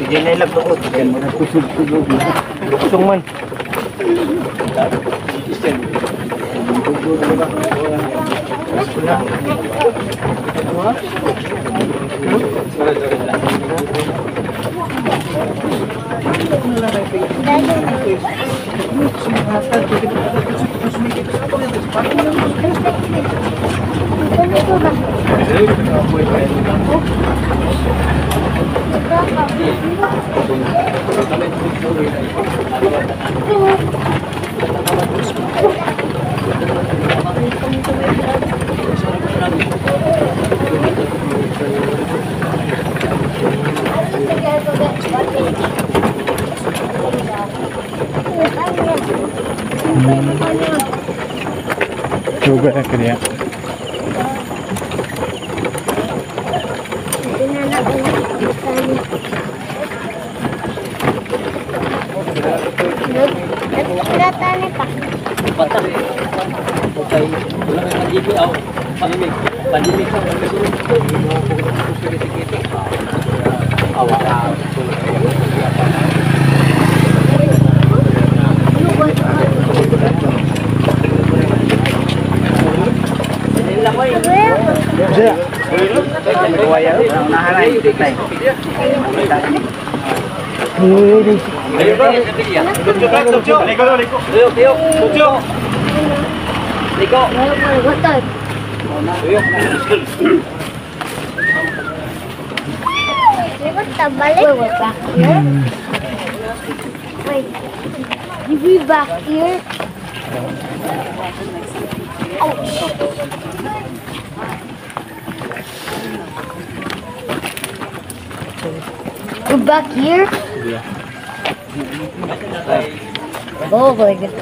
Hindi na ilag doon. Kusog-kusog. Luksong man. Coba kaya. We're back here. Wait, you be back here? Ouch. We're back here? Yeah. Oh my God.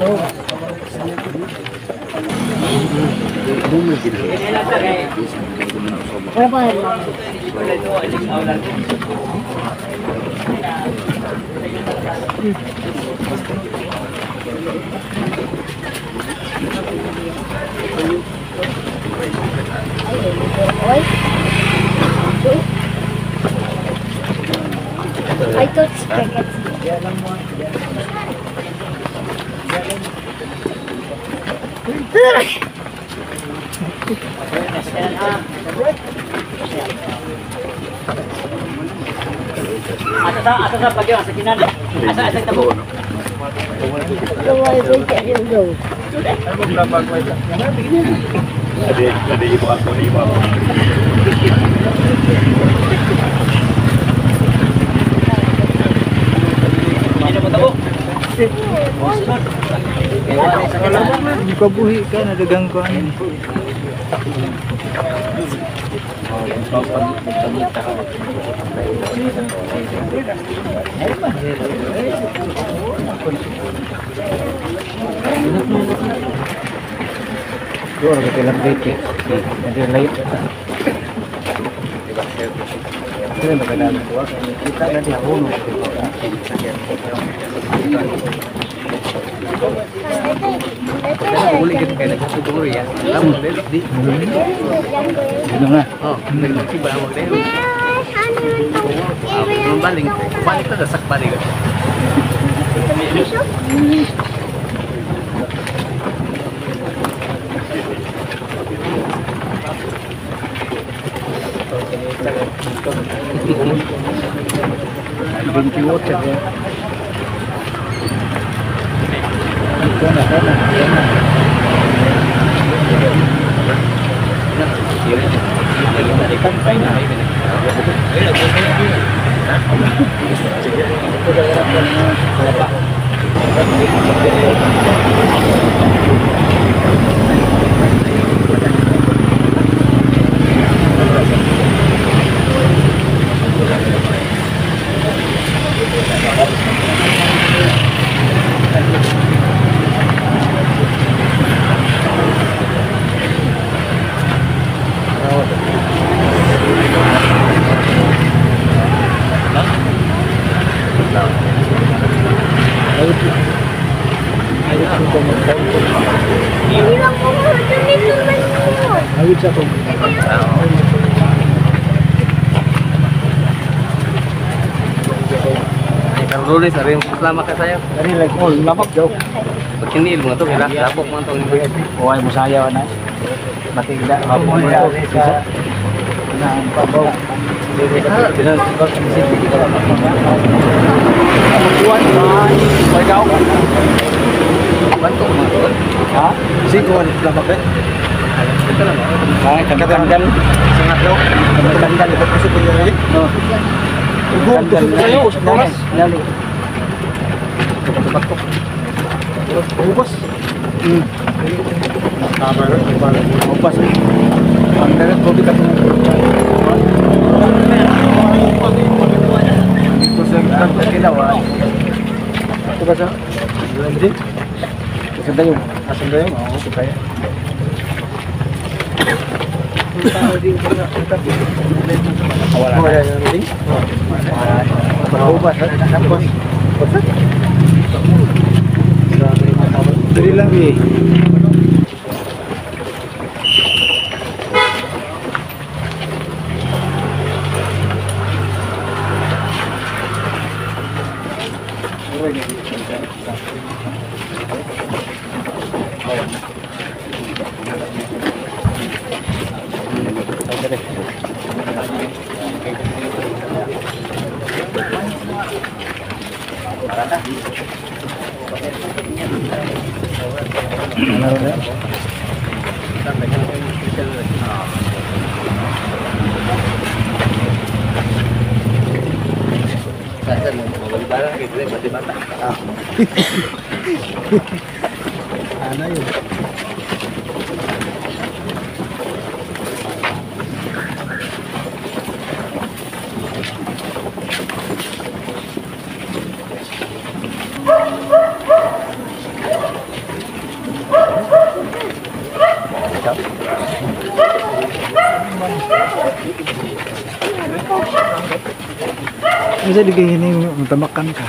What about I thought spaghetti. Asa sa pagyo sa kinan. Asa asa tabo. Kabuhi ka na dagang ko ano. Ayun sa kong. Lunes, sabi mo, salamat ka sa'yo. Dari like all, lamak daw. Pag kinil mo ito, lapok mo ito. Uy, musayaw na. Matigda. Hapon na sa pabaw. Ha? Siko lamak eh. Katandal. Katandal. Sa'yo, sa oras. Ubos. Ubos. Ang dagat tubig at Ito sa kilaw. Ito ba sa? Hindi. Sa dayong. Asan ba yun? Oo, ito kaya. Wala Wala na rin. Ubos. Ubos. Dali lang eh. Ano yun? Bisa digayinin matamakan ka.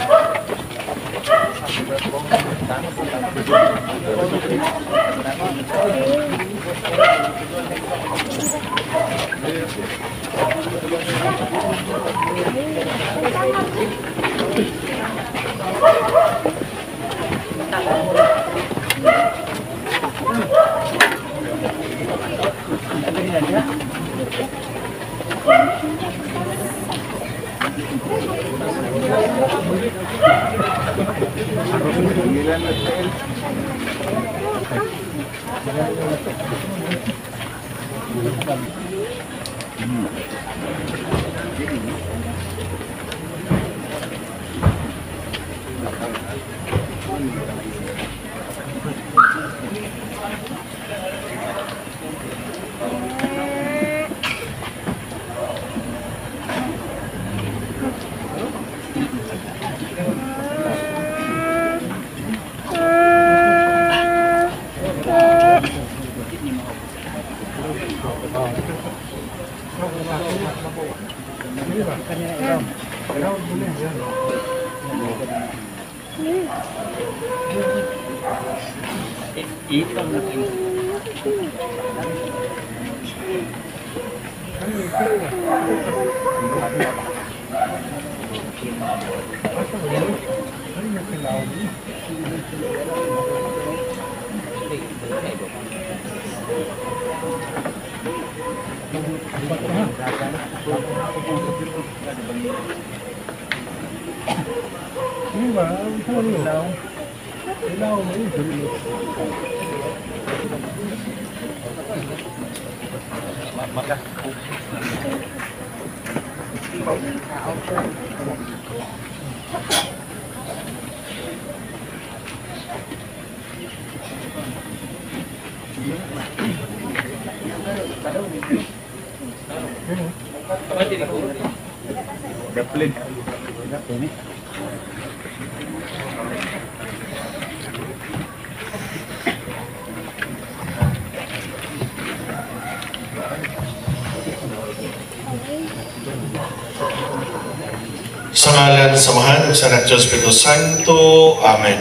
Sa ngalan sa Amahan ug sa Anak Diyos Espiritu Santo. Amen.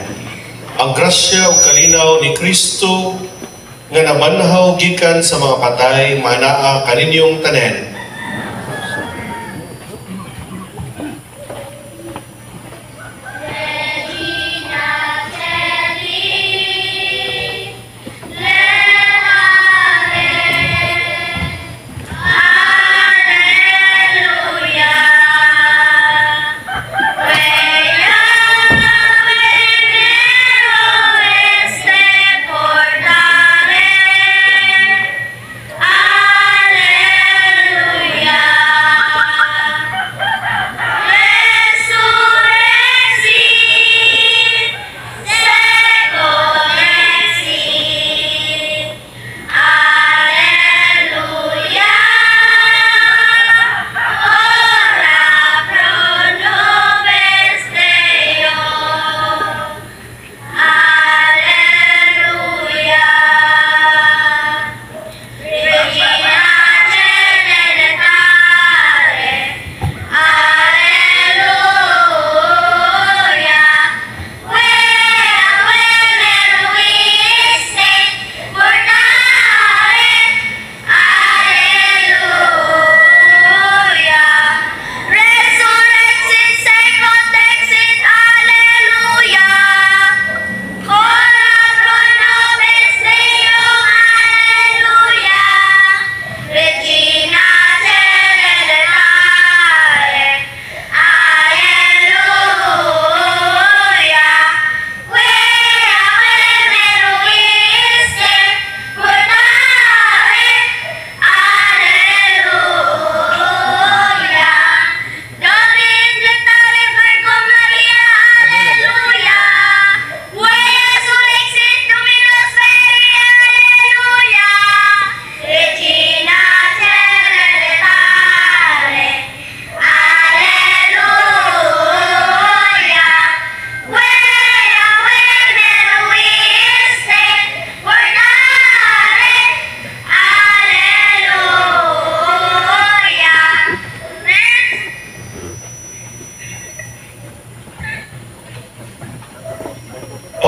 Ang grasya ug kalinaw ni Kristo nga nabanhaw gikan sa mga patay manaa kaninyong tanan.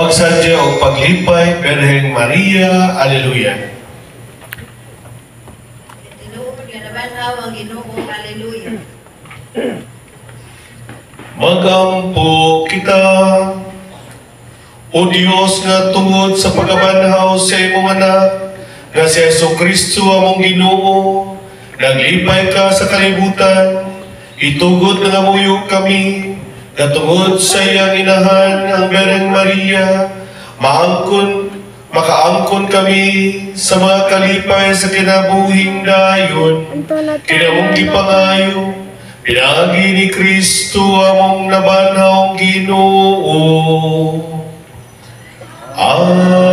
Pagsadya o paglipay, Birheng Maria, Alleluia. Tinuod nga nabanhaw ang Ginoo. Hallelujah. Magampo kita. O Dios, nga tungod sa pagkabanhaw sa imong anak, nga si Jesu Kristo among Ginoo, naglipay ka sa kalibutan, itugot nga namuyo kami, nga tungod sa iyang inahan ang Birheng Maria, makaangkon kami sa mga kalipay sa kinabuhing dayon. Kinamong gipangayo, pinaagi ni Kristo among nabanhaw Ginoo. Amen.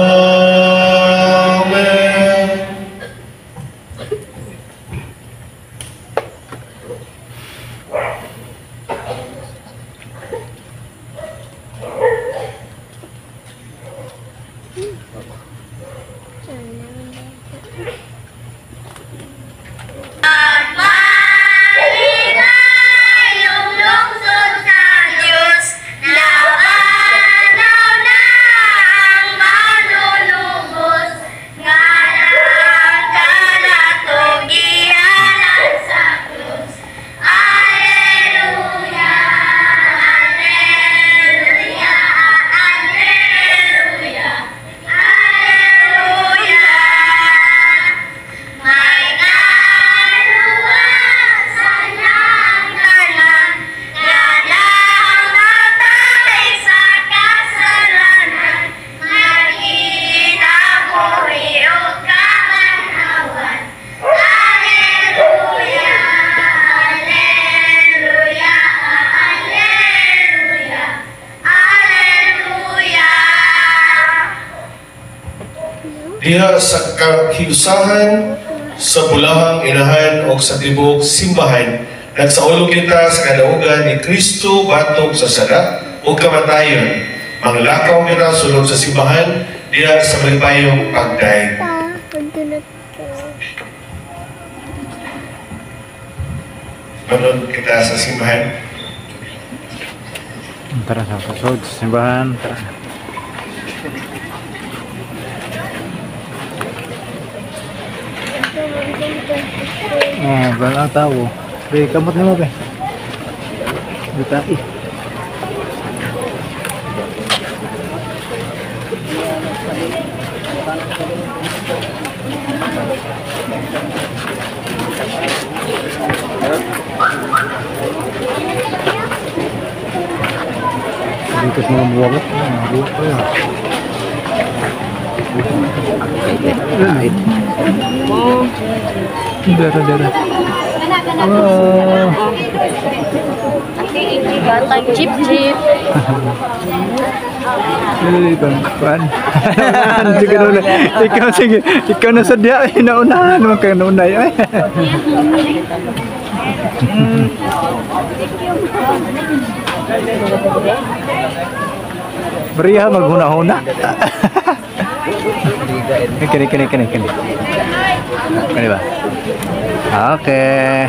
Maligayong lungsod sa Diyos, nabanhaw na ang manunubos, nga nagkanato gihanan sa krus. Alleluia, Alleluia, Alleluia, Alleluia. May kaluwasan ang tanan, nga namatay sa kasalanan, nagkinabuhi ug kabanhawan. Alleluia, Alleluia, Alleluia, Alleluia. Diha sa kahiusahan, sa bulahang inahan o sa tibuok simbahan, nagsaulog kita sa kadaugan ni Kristo batok sa sala o kamatayon. Manglakaw kita sulod sa simbahan diha sa malipayong pagdaig. Manon kita sa simbahan. Tara sa pasod sa simbahan. Tara. Oh, wala tao. Be, kamot nimo be. Buta eh. Dito sa mga buwag. Mga buwag ko yan. Dara, dara. Wow. Batang chip chip. Dili pa kuan. Sige na. Ikaw sige, ikaw na sadya ay naunahan man kay naunay ay. Beriha maghuna-huna. Kini kini kini kini. Kini ba? Okay.